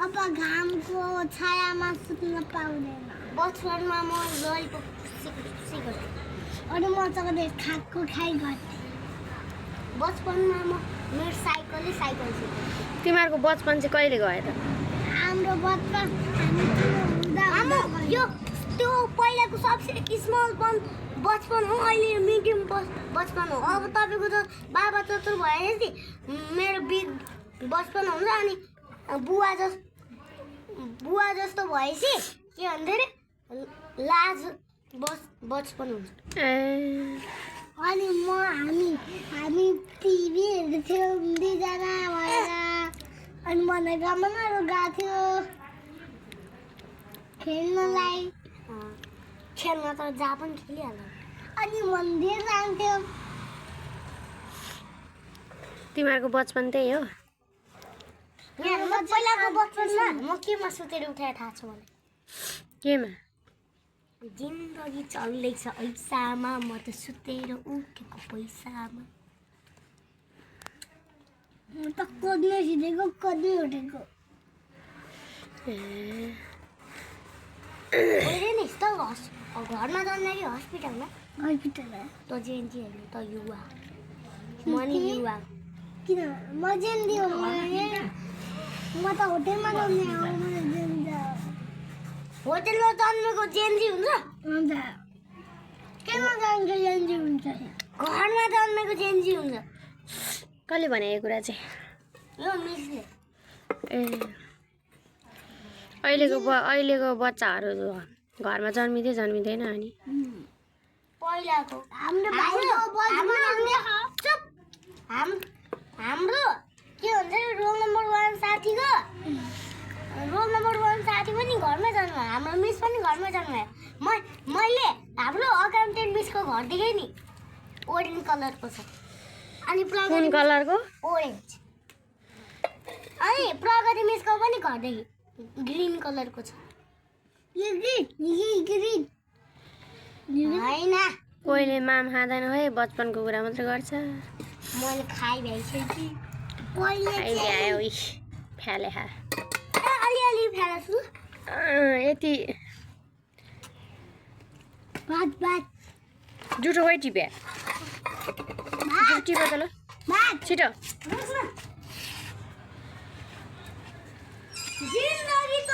अब घामको छायामा सुत्न पाउँदैन। बचपनमा म ललिपप सिकेको अनि म चकलेट खाइ गर्थेँ। बचपनमा म मेरो साइकल सिकेको। तिमीहरूको बचपन चाहिँ कहिले गयो त? हाम्रो बचपन हामी हुँदा यो त्यो पहिलाको सबसे स्मल बचपन हो, अहिले मिडियम बचपन हो। अब तपाईँको त बाबा चतुर भएपछि मेरो बिग बचपन हुन्छ, अनि बुवा जस्तो भएपछि के भन्दै अरे लाज बचपन हुन्छ। अनि हामी टिभी हेर्थ्यौँ दुईजना भएर। अनि मलाई रमाइलो गएको थियो खेल्नलाई। खेल्न त जहाँ पनि खेलिहाल्छ। अनि मन्दिर जान्थ्यौँ। तिमीहरूको बचपन त्यही हो? पहिलाको बचपनमा म केमा सुतेर उठाएर थाहा छ मलाई? केमा? जिन्दगी चल्दैछ ऐसामा, म त सुतेर उठेको पैसामा। म त कोद्नै सिधेको कोद्नै उठेको। अहिले नि त घरमा जान्न कि हस्पिटलमा? हस्पिटलमा। त जेएनजी हेर्नु त युवा म नि युवा। किन म जेन्दी हो? म त होटेलमा जन्मे हो। होटेलमा जन्मेको जेएनजी हुन्छ? हुन्छ। केमा जन्मेको जेन्जी हुन्छ? घरमा जन्मेको जेएनजी हुन्छ। कसले भने यो कुरा चाहिँ? यो मिसले। ए अहिलेको बच्चाहरू घरमा जन्मिँदैन अनि पहिलाको हाम्रो हाम्रो के भन्छ रोल नम्बर 1 साथीको रोल नम्बर 1 साथी पनि घरमै जन्मायो। हाम्रो मिस पनि घरमै जन्मायो। मैले हाम्रो अकाउन्टेन्ट मिसको घर देखेँ नि, ओरेन्ज कलरको छ। अनि कुन कलरको? ओरेन्ज। अनि प्रगति मिसको पनि घर देखेँ, ग्रिन कलरको छ। यो ग्रिन होइन, कोहीले माम खाँदैन है, बचपनको कुरा मात्रै गर्छ। मैले खाइभ्याइसकेँ। खाइभ्यायो फ्याले खा। अलिअलि फ्याल्छु। यति भात जुठो खै टिप्या? टिप्यो त ल छिटो। जिन्दगी